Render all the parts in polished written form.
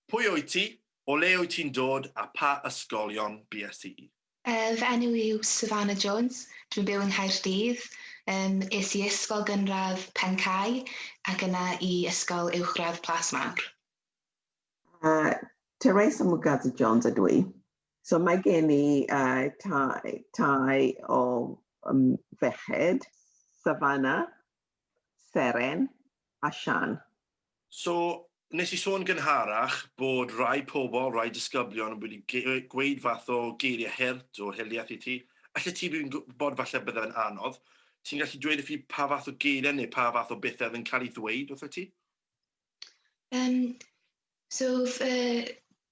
Pwy wyt ti, o le wyt ti'n dod a pa ysgolion BSTE? Fy enw yw Savannah Jones, dwi'n byw yng Nghaerdydd. Es i ysgol gynradd Pencae ac yna i ysgol uwchradd Plas Mawr. Teresa Mugazi Jones ydw i. So mae gen i tai o feched, Savannah, Seren a Sian. So, nes i sôn gynharach bod rai pobl, rai disgyblion wedi gweud fath o geiriau hurt o hiliaeth i ti. Allet ti fi'n gwybod falle bydde fe'n anodd. Ti'n gallu dweud i fi pa fath o geiriau neu pa fath o bethau oedd yn cael ei ddweud wrtho ti? So,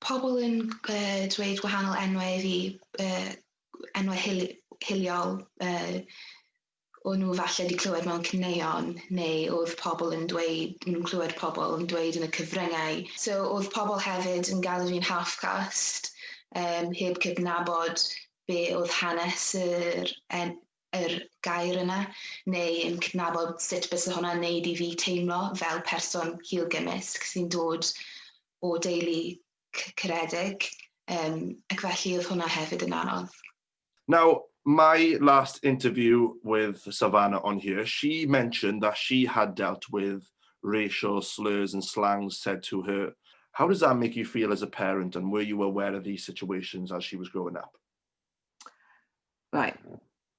pobl yn dweud gwahanol enwau i fi, enwau hiliol, o'n nhw falle wedi clywed mewn caneuon neu oedd pobl yn dweud, nhw'n clywed pobl yn dweud yn y cyfryngau. So oedd pobl hefyd yn galw fi'n half-caste, heb cydnabod be oedd hanes yr gair yna, neu yn cydnabod sut byse hwnna'n neud i fi teimlo fel person hil gymysg sy'n dod o deulu caredig. Ac felly oedd hwnna hefyd yn anodd. Now, my last interview with Savannah on here, she mentioned that she had dealt with racial slurs and slangs said to her. How does that make you feel as a parent, and were you aware of these situations as she was growing up? Right.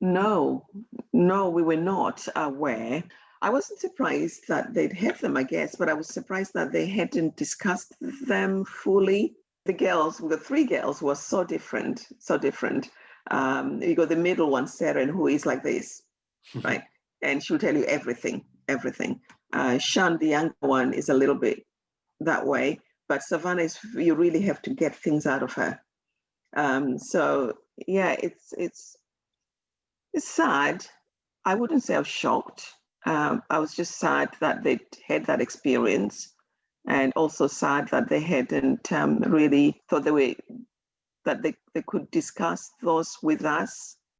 No, we were not aware. I wasn't surprised that they'd had them, I guess, but I was surprised that they hadn't discussed them fully. The girls, the three girls were so different, so different. You got the middle one, Seren, who is like this, right? And she'll tell you everything, everything. Shan, the younger one, is a little bit that way, but Savannah is, you really have to get things out of her. So yeah, it's sad. I wouldn't say I was shocked. I was just sad that they'd had that experience, and also sad that they hadn't really thought they were that they could discuss those with us.